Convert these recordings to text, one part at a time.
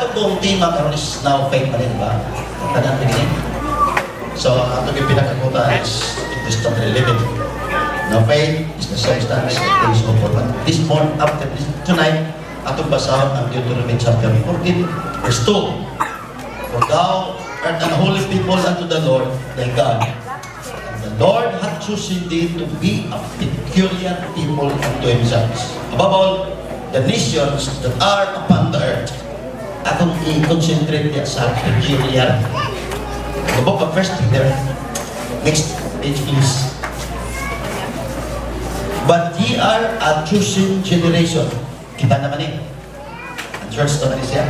Atong tema karon is now faith pa rin ba? Tanan tingin. So, ang atong pinakakuta is it is totally living. Now faith is the substance of things hoped for. But this morning, after this, tonight, atong basahon ang Deuteronomy chapter 14, verse 2. For thou art an holy people unto the Lord thy God. And the Lord hath chosen thee to be a peculiar people unto himself above all the nations that are upon the earth. Akong i-concentrate niya sa peculiar. The book of First Peter. Next page, please. But ye are a chosen generation. Kita naman eh. Ang church to na siya.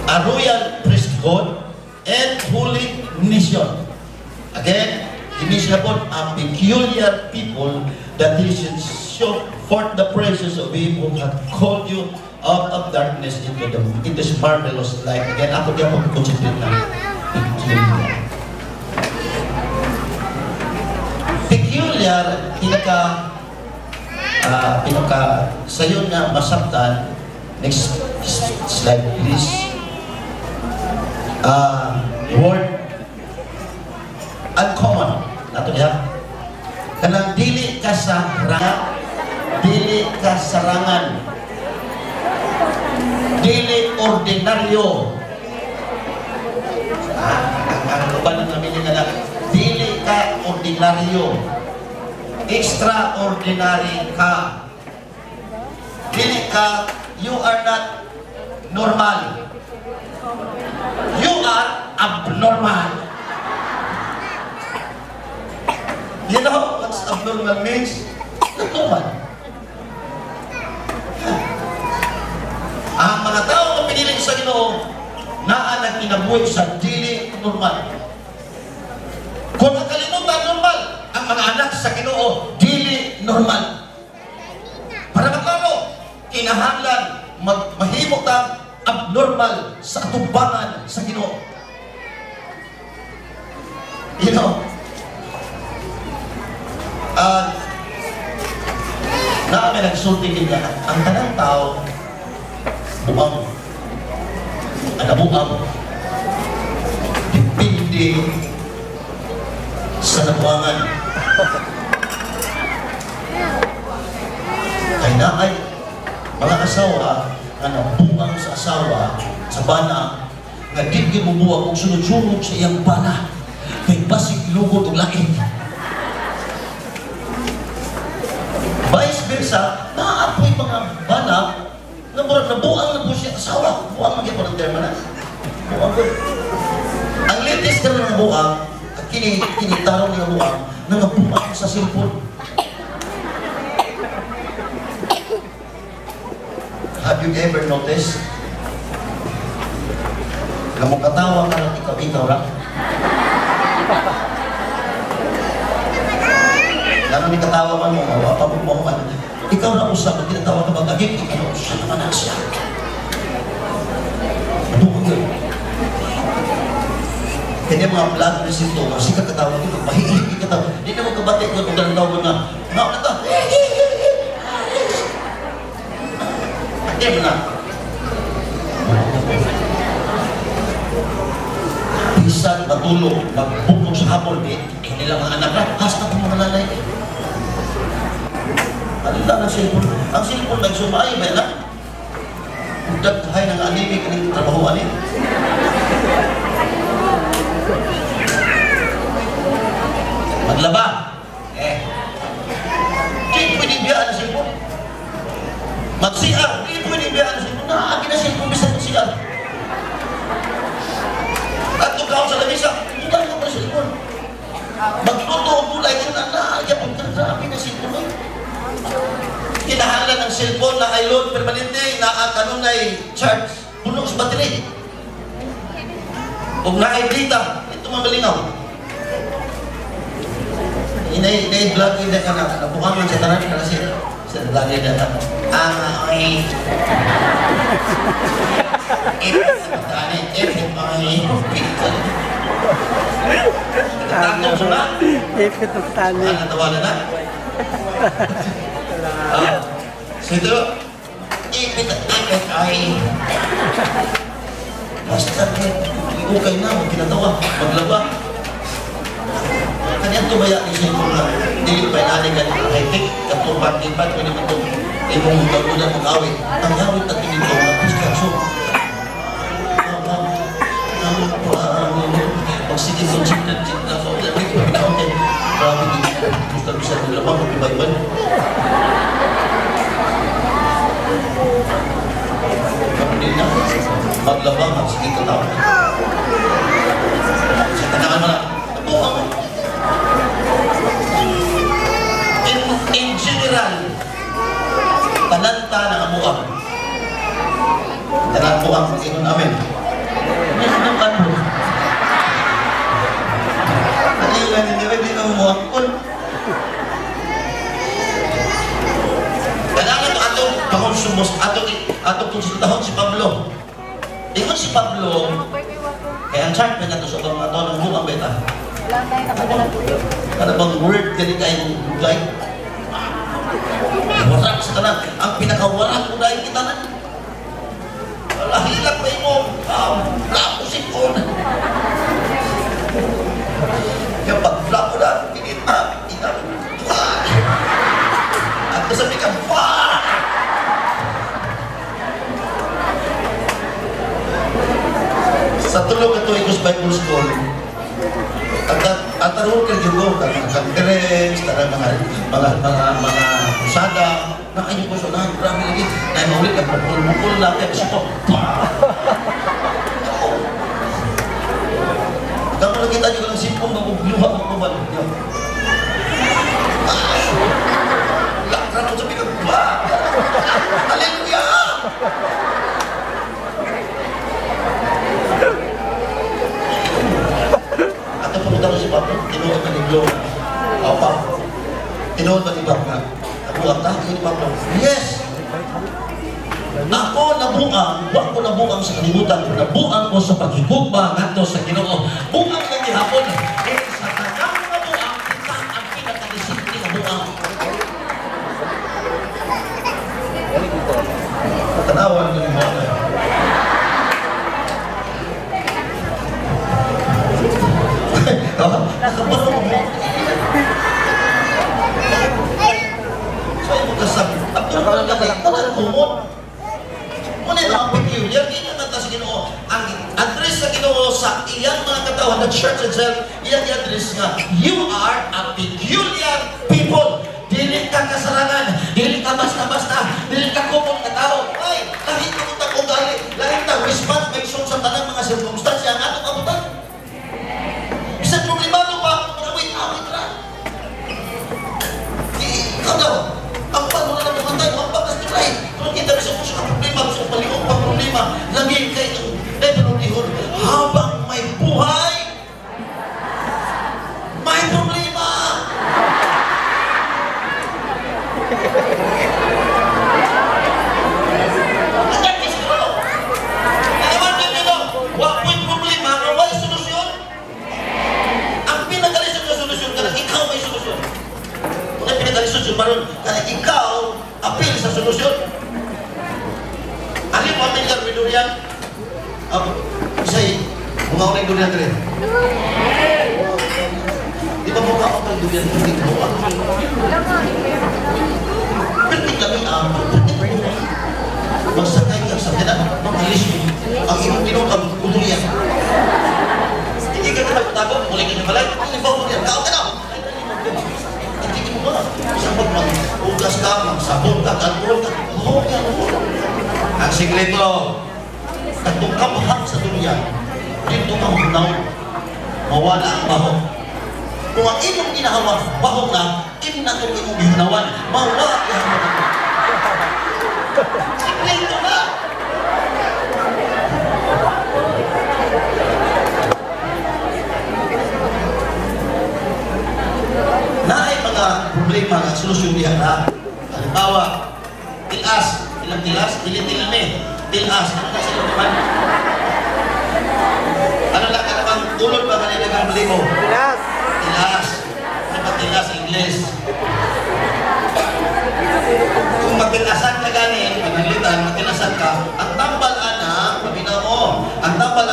A royal priesthood and holy nation. Again, ini siya po a peculiar people that he should show forth the praises of him who hath called you out of darkness into this marvelous light. Again, ako di ako concentrate na peculiar. Peculiar, pinaka sayon nga masabtan. Next slide, please. Word uncommon nato diha, kanang dili ka sa dili ka sarangan, dili ordinaryo. Ang uban ng meaning na dili ka ordinaryo, extraordinary ka. Dili ka, you are not normal. You are abnormal. You know what abnormal means? Not normal. Ang mga tao na pinili sa Ginoo, naa nagkinabuhi sa dili normal. Kung ang kalimutan normal, ang mga anak sa Ginoo dili normal. Para maklaro, kinahanglan mahimo ta abnormal sa atubangan sa Ginoo. You know, naa may nagsulti niya, ang tanang tao buang, ang nabuang depende sa nabuangan. Kay naay mga asawa nga nabuang sa asawa sa bana nga di gyud mobuwag og sunod-sunod sa iyang bana kay basig lugod og lain. Vice versa, naapoy mga bana nga murag nabuang na po siya asawa. Buang man gyud ang term na. Buang gyud. Ang latest karon nga buang, at kini tarong nga buang, nangabuang sa cellphone. Have you ever noticed na mukatawa ka lang ikaw-ikaw ra? Lalo ni katawa man mo, mawapabog mo man. Ikaw na usap, pag kinatawa ka mag-agig, ikaw na usap naman na siya. Buong yun. Kanya mga vlog na sito, kasi kakatawa ko, mahihihi ka tawa. Hindi na mo kabati ko, kung ganun tawag na, nga na ta, hindi mo na. Bisan matulog, magbukog sa hapon, di, hindi lang mga anak na, hasta kung mga nanay. Ano lang ang cellphone? Ang cellphone nagsumaay ba na? Daghay ng anime kaning trabaho ani. Maglaba. Di pwede biyaan ang cellphone. Mag-CR, di pwede biyaan ang cellphone. Naagi na cellphone bisan mag-CR. At tukaw sa lamisa, hindi na pa cellphone. Magluto ang gulay, naagi ang grabe na cellphone. Kinahanglan ang cellphone na ay load permanente, na kanunay charge, puno sa battery. Kung naay data, ito mamalingaw. Inay vlog yun ka na, nabukangan sa tanan ka kasi sa vlog yun ka na. Ay. Ipit na. Ipit na tani. Natawa na. So ito, ipit ay. Basta okay na, magkinatawa, maglaba. Kanyang tumaya ni siya yung mga dili pa inani ka high-tech, katupat-lipat, pwede mo itong imong tagunan mong awit. Ang awit at dito nga Christian, so, magsige ko, chit-chit na ko, okay, grabe dito, gusto ko sa nila, mag-iba-iba. Kapag na, maglaba, magsige ka tao. Sa tanangan mo na, nabuha mo. In general, talanta ng amuang. Tanan po ang pag-ingon namin. May anong ano? Ano yung hindi na umuangkol? Kailangan ito atong pangonsumos, atong konsultahon si Pablo. Ingon si Pablo, kaya ang chart may nato sa itong ato ng buang beta. Ano bang word ganit kayong guide? Warak sa tanan. Ang pinakawarak mo dahil kita na. Lahilak pa imo. Lapusin ko na. Kaya pag-blako na, pinita, ina, at sabi ka, pa! Sa tulog ito, Igos Bible School, at taruhan ka yung conference, mga kusada, na kayo ko sa nang, grabe lagi, na maulit, nagpupul-mukul na, kaya gusto ko, pa! Kamu nakita nyo ko ng simpong, nagugluha ang kumalo niyo. Lakran mo sabi ka, pa! Hallelujah! At ang pumunta ko si Pablo, tinuod na ni Glo. O, Pablo. Tinuod ba ni Pablo? Nabuang ta? Tinuod ni Pablo. Yes! Ako nabuang, wa ko nabuang sa kalibutan, pero nabuang ko sa paghigugma ngadto sa Ginoo. Buang lang gihapon. Eh, sa tanang nga buang, kita ang pinakadisinti nga buang. Tanawan ko ni Mona. Nakabalo mo. So, yung kasabi, at tulad lang kayo, tanan kumot. Ngunit ang peculiar, ganyan nga sa Ginoo. Ang address sa Ginoo sa iyang mga katawan, the church itself, iyang i-address nga, you are a peculiar people. Dili ka kasarangan, dili ka basta-basta, dili ka kumot na tao. Ay, lahit na utang ugali, lahit na response, may sa tanang mga sirkumstansya ang atong abutan. Bisan problemado pa, awit-awit ra. Ikaw daw, ang pag wala na pumatay, ang pagkastulay. Kung kita rin sa puso ka problema, gusto paliog pa problema, lagi kay itong level habang may buhay, may problema. Ang dami siguro. Kaya nyo, wag po'y problema, kung wala solusyon. Ang pinagalisod na solusyon, kaya ikaw may solusyon. Kung ang pinagalisod yung baron, kaya ikaw, apil sa solusyon. Ano yung familiar with durian? Isa'y, bunga ko na yung durian rin. Di ba bunga ko ng durian? Hindi ko bunga. Pero kami ang magsakay ka sa kaya mamalis mo. Ang iyong tinutang durian. Hindi ka na magtago, muli ka na balay. Hindi ba durian? Kao ka na! Hindi mo ba? Sa pag-ugas ka, magsabon ka, alcohol ka, oh, alcohol. Ang sikreto, katong kamahang sa durian, dito ka mahunaw, mawala ang baho. Kung ang imong ginahawa, baho na, im na itong imong gihunawan, mawala ang ginahawa. Sikreto na! Naay mga problema nga solusyon diha na. Halimbawa, tilas, ilang tilas, dili-tilme, tilas, ano na sila naman? Ano lang ka naman, ulod ba kanina kang bali mo? Tilas! Tilas. Ano ba tilas English? Kung magtilasan ka gani, pananglitan, magtilasan ka, ang tambal ana, paminaw mo, ang tambal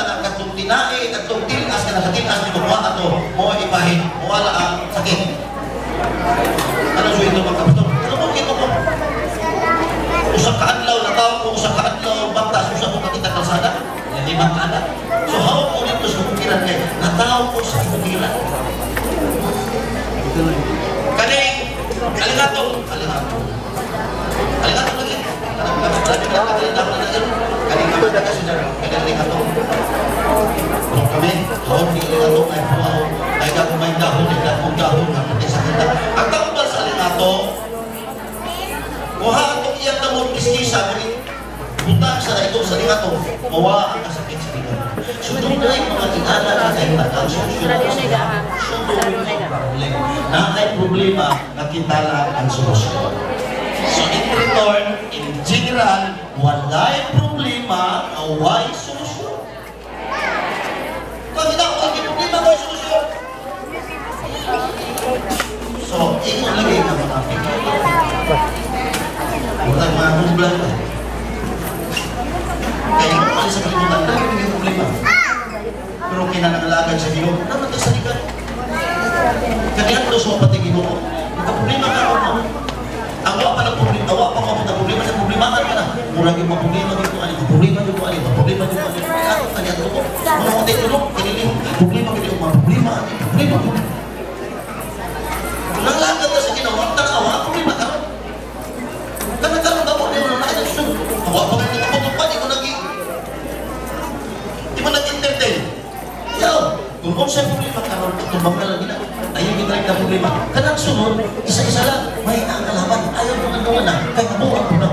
Lima ka anak. So hawak ko dito sa bukiran kay nataw ko sa bukiran. Kaning alingatong, alingatong. Alingatong lagi. Kaning kami nagkasunod, kaning alingatong. Kung kami, hawak ni alingatong ay puwaw, ay gagumay dahon, ay dahon dahon, ang sa kita. Ang tawag sa alingatong, kuha atong iyang damot kiskisa, butang sa ito sa alingatong, mawa ang kasakit sa alingatong. So doon na yung mga inana na tayo ang solusyon sa problem. Na ay problema, nakita lang ang solusyon. So in return, in general, walay problema, away solusyon. Kung hindi ako ang problema, may solusyon. So, ingon lagi nga mga peculiar. Walang mga problema. Kaya kung sa kalibutan, lagi may problema. Pero kinanangalagan sa Ginoo, naman tayo sa ligan. Kaya ito sa pati Ginoo, nagka-problema ka ron. Ang wa pa ng problema, wa pa ka problema, sa problemahan ka na. Murag yung mga problema dito, ano, problema dito, ano, problema dito, ano, ano, ano, ano, mga mga tulong, kiniling, problema dito, mga problema, problema, problema. Nanglagan ka sa Ginoo, ang tanawa, ang problema ka ron. Kanagkaroon ba mo, di mo na nakita, wa pa ka nagpapatupan, di ko nag- di mo nag-entertain. Yo, kung kung sa problema karon, tumbang ka lang gina. Ayaw kita rin na problema. Kanang sunod, isa-isa lang, may ang kalaban. Ayaw mo nga na, kay kabuang ko na.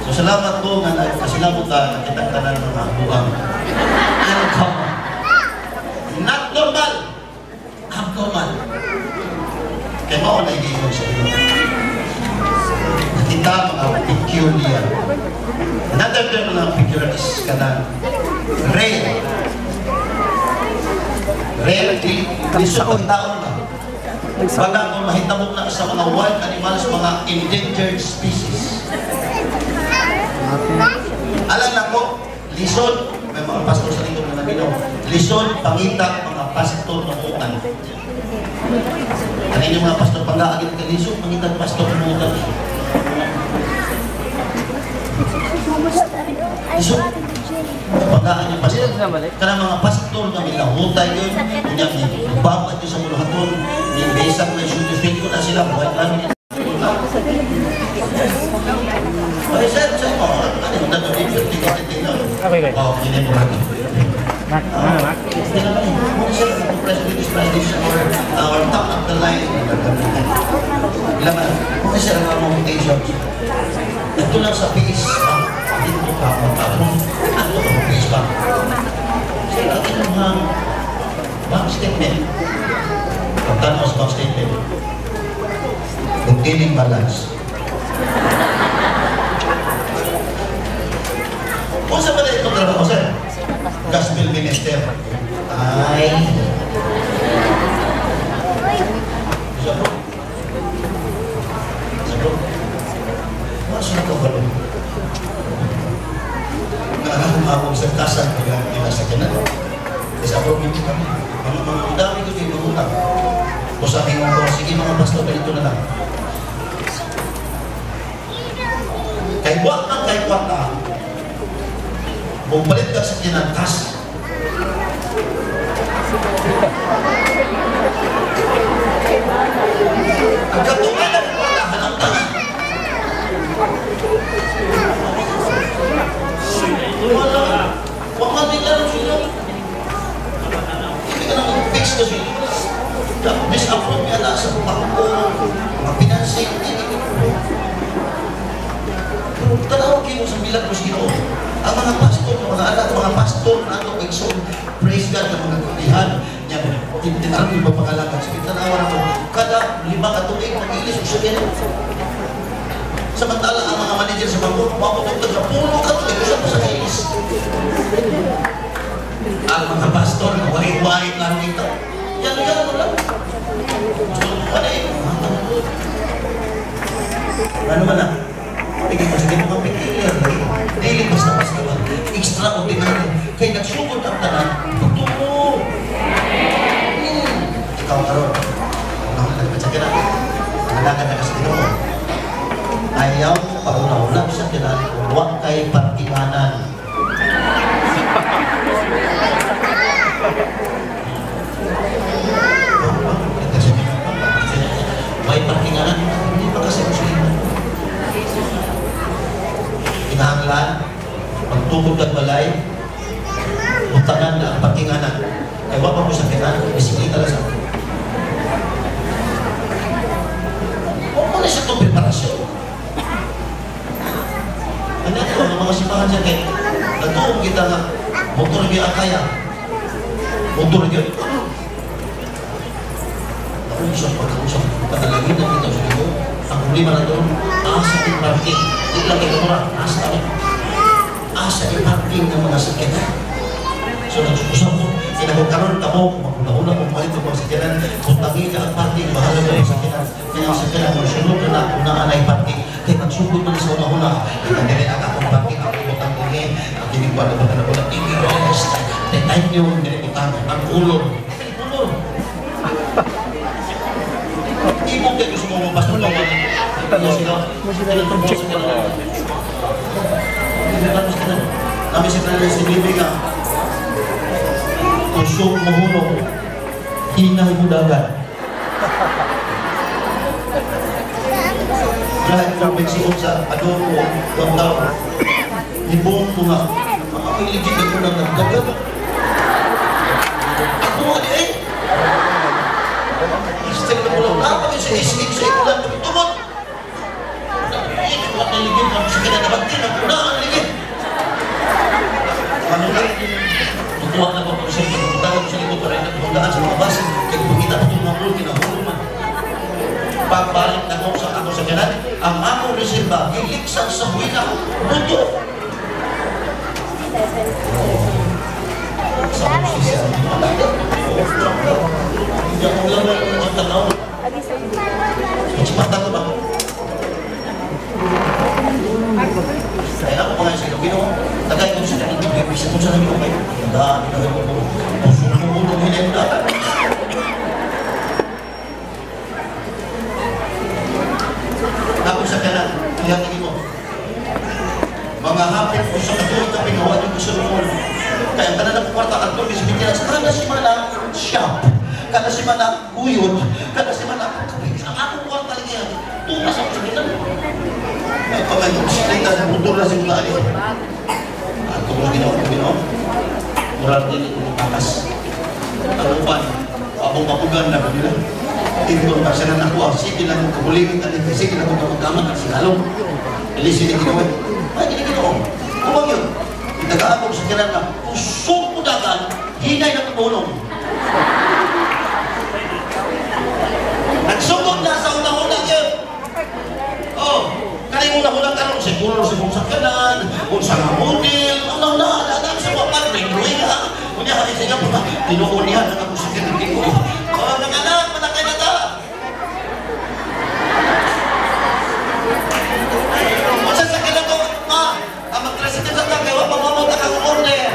So salamat ko nga nagkasilabot ta, nakita ka na mga buang. Uncommon. Not normal. Abnormal. Kaya mao na igingon sa inyo. Nakita mga peculiar. Another term ng peculiar is kanang rare. Rare, lisod ang taon na. Baga kung mahitabo na sa mga wild animals, mga endangered species. Alam na ko, lisod, may mga pastor sa likod na naminaw, lisod, pangita, mga pastor na utan. Ano yung mga pastor panggaagin ka, lisod, pangita, pastor na utan. Lisod, panggaan yung pastor. Kanang mga pastor nga milahutay yun, kunya babat yun sa muluhaton, ni besang na yung ko na sila, buhay namin. Ay, sir, sir, oh, ano yung nag-tingin? Okay, okay. Oh, hindi mo natin. Mak, mana mak? Hindi naman eh. Muna sir, President is President or top of the line. Ilan man? Muna sir, ang mga quotations. Ito lang sa PS Bank. Dito ka, magkapon. Ato ka PS Bank. Sir, ang inyong bank statement. Pagtanaw sa bank statement. Containing balance. Kung saan ba na itong trabaho, sir? Gospel minister. Ay. Sa bro. Sa bro. Masa na kabalo? Nakakumawag sa kasal nila sa kanan. Sa bro, hindi kami. Mga dami ko yung mga utang. O sabi ko, sige mga pastor, ganito na lang. Kay wa ang kay kwarta, bumalik ka sa kinangkas. Ang katungan ng kwarta, hanang tayo. Wala. Huwag man din lang sila. Hindi ka naman fix na sila. Disapprove niya na sa bangko, mga financing, hindi. Pero tanawag kayo sa milagros Ginoo. Ang mga pastor, mga anak, mga pastor na atong igsoon, praise God ng mga kulihan niya, tinarang yung pagpakalagan. Sige, tanawan ako, kada 5 ka tuig, mag-ilis, usap yan. Samantala, ang mga manager sa bangko, maputugtog sa 10 ka tuig, usap sa ilis. Ang mga pastor, wahit-wahit lang dito. Yan, yan, lang. Gusto mo ka na eh. Ano man na? Tingin mo, sige mga peculiar. Dili basta-basta ba? Extraordinary. Kaya nagsugod ang tanan, pagtungo. Ikaw karon. Nagpatsakin na. Nalagan na kasi Ginoo. Ayaw pauna-una sa tinan, huwag kay parkingan. parkinganan. May parkinganan, hindi pa kasi Muslim. Kinahanglan, pagtukod at balay, butangan na ang parkinganan. Kaya wala pa mo sa kinan, bisikleta lang sa akin. Huwag mo na siya itong preparasyon. Ano ito, ang mga simbahan siya, kaya natuong kita nga, motor niyo ang kaya. Motor niyo. Nausap, pagkausap, patalagin na kita sa dito. Ang problema na doon, asa yung parking. Hindi lang kayo mura, asa kami. Asa yung parking ng mga sakyanan. So, nagsusap ko, kinakong ka mo, maguna-una kung palit ang mga sakyanan, kung tangi ka ang parking, bahala mo ang sakyanan. Kaya ang sakyanan, magsunod na unaan ay parking. Kaya magsugod man sa una-una, itagili ang akong parking, ang utang ini, ang kinigwa na ba na wala, i-rest. Time niyo, diniputang, ang kulor. Ang kulor. Ibog kayo gusto mo basta Namin sa kanila si Bibi nga kusog mahulog, hinay mo dagat. Dahil kung magsuot sa adobo, downtown, ibong ko nga, makakiligid ako ng nagdagat. Ako nga di eh! Still na pulang, dapat yung sa isip sa ikulan, tumot! Ikulan na ligid, ang sa kinanabantin, ang una ang ligid. Ano na? Tutuwa na ba kung siya, pagpunta ko sa likod, para nagpundaan sa mga bus, kaya pagkita ko itong mga ulo, kinahulong man. Pagbalik na ko sa ako sa kanan, ang akong reserva, giliksan sa buwina, buto! Sa posisya, hindi ako lang ang tanaw. Magsipata ko ba? Kaya ako pa nga sa Ginoo, tagay ko sa kanang tubig, bisa ko sa Ginoo kayo. Tandaan, tagay ko po. Puso ko mo nung hinay mo na. Ako sa kanan, ihatagin mo. Mga hapit ko sa katuig na pinawa yung gusto mo. Kaya ang tanan ng kwarta, ang tubig, sa kada simana, shop. Kada simana, uyod. Kada simana, ang akong kwarta lagi yan. Tumas ako sa kanan. Ay, pag ay, bisikleta, sa motor na siguro ali. At kung lang ginawa ko, ginawa. Moral din ito ng takas. Talupan, abong-abugan na ba nila? Ito, kasi na nakuha, sige lang kong kabulingan, sige lang kong kapagkaman, at sigalong. Ilisin na ginawa. Ay, giniginawa. Kumang yun. Itagaan sa kinan na, usong mo dagan, hinay na tumulong. Nagsugod na sa unang-unang yun. Oh, kanay unang-unang karon siguro sa mong sakyanan, unsa nga model, unang-una, alam sa mga pag-ring ka. Unya kami sa inyo, tinuon niya ang akong sakyanan ko. Oh, nanganak, malakay na ta. Unsa sakyanan ko, ma, ang mag-president sa kang gawa, pamamot ang akong order.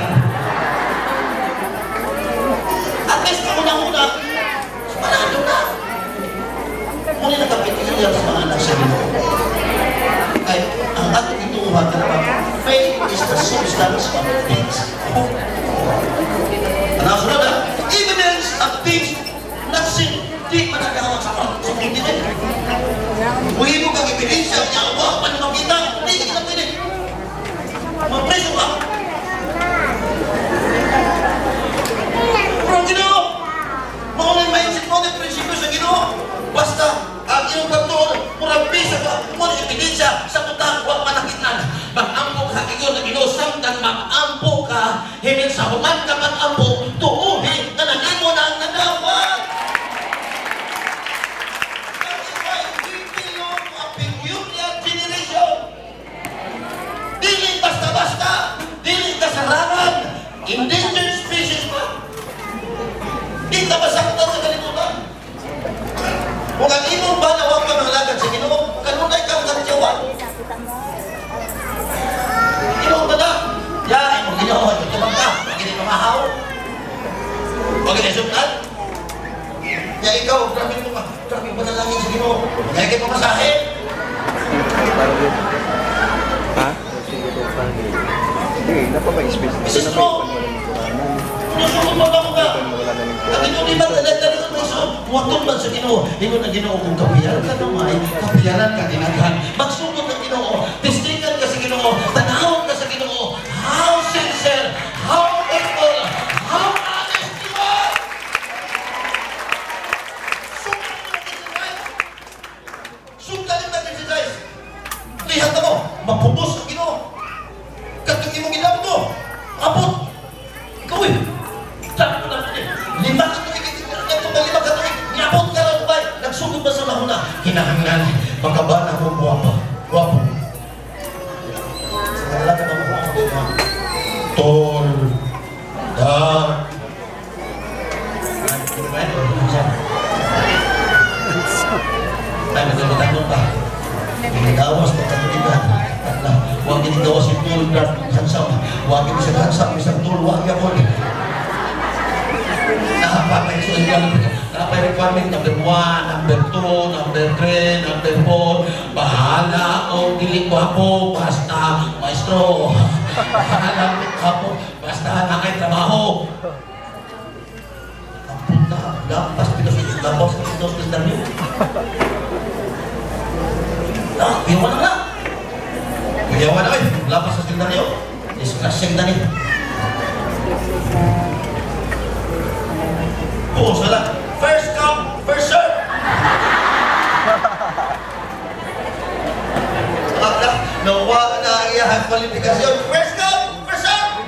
At least, unang-una, manalo na. Muna nagkapit-ilan sa mga anak sa Ginoo. Ay, ang atong ituuhan ka naman, faith is the substance of things hoped for. Ang nasunod na, evidence of things not seen. Di man nagkawag sa pagkakit. Muhimo kang ebidensya, niya, wa pa na makita, di ka na pwede. Mapreso ka. Pero ang Ginoo, maunay mindset mo, ang prinsipyo sa Ginoo. Basta, ang iyong pagtuon, murang bisa ka, murang ebidensya sa butang, huwag manakitan. Mag-ampo ka, ingon na Ginoo, samtang mag-ampo ka, himin sa human ka mag-ampo, tuuhin na nanimo na ang nanawag. That is why we belong to a peculiar generation. Dili basta-basta, dili kasarangan, endangered species pa. Di ka masaktan sa kalibutan. Kung ang imong banawag ka mangalagad sa Ginoo, kanunay kang katyawan. Ginoo ba na? Ya, imong Ginoo, tumang ka, magiging mamahaw. Huwag ginasumtan. Ya ikaw, grabe mo ka, grabe mo panalangin sa Ginoo. Kaya kayo pamasahe. Ha? Hindi, napa may space. This is true. Sumusunod mo ba ka? Ang inyo di ba talaga rin mo iso? Waton man sa Ginoo. Ingon ang Ginoo kung kapiyaran ka gamay, kapiyaran ka ginaghan. Magsugod ang Ginoo, testingan ka sa Ginoo, tanawon ka sa Ginoo. How sincere, how faithful, how honest you are. Sugdan mo exercise. Sugdan mo exercise. Lihat na mo, mapubos ang Ginoo. Katong imong ginamto, abot. Ikaw eh. Sabi ko na eh. 5 ka tuig, katong ba 5 ka tuig, niabot ka lang ba? Nagsugod ba sa lahuna? Kinahanglan, makabana ko guwapa. Guwapo. Sa kanila ka ba mo? Tall, dark. Ay, magkamatangong pa. Ginigawas pagkatuligan. Huwag ginigawas yung tall, dark, handsome. Huwag gini sa handsome, isang tall, huwag yapon. Nakapatay so napay requirement number 1, number 2, number 3, number 4. Bahala o dili gwapo, basta maestro. Bahala o gwapo, basta nakay trabaho. Ang punta, lampas pitos, lampas pitos interview. Ah, kuyawan na. Kuyawan na eh. Lampas sa interview. Discussing na ni. Oo, sala. First come, first serve. Akla, nawa na ang iyang kwalifikasyon. First come, first serve.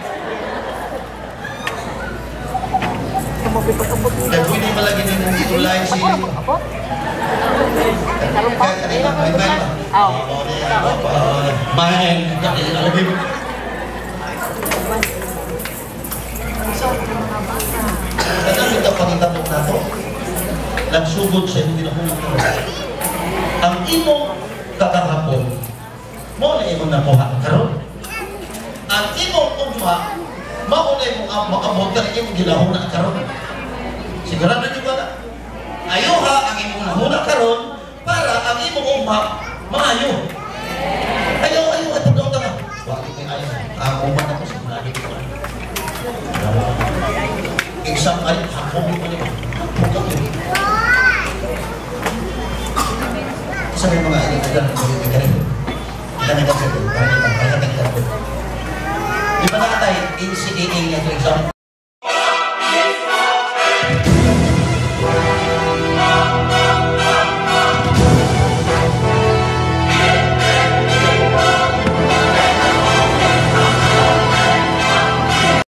Kaya pwede malagi din ang itulay si... Kaya kanina, may may Main. Kanang ito pangitabok nato, nagsugod sa imong ginahuman. Ang imong kakahapon, mao na imong nakuha karon. Ang imong ugma, mao na imong maabot ka imong ginahuna karon. Sigurado niyo ba na? Ayuha ang imong nahuna karon para ang imong ugma maayo. Ayaw, ayaw, at pagdaong ka. Bakit may ayaw? Ang ugma na ko, sigurado ko. Exam ay hapong mo niyo. Hapong ka niyo. Sa may mga ilan ilan. Di ba nakatay NCAA na ito exam?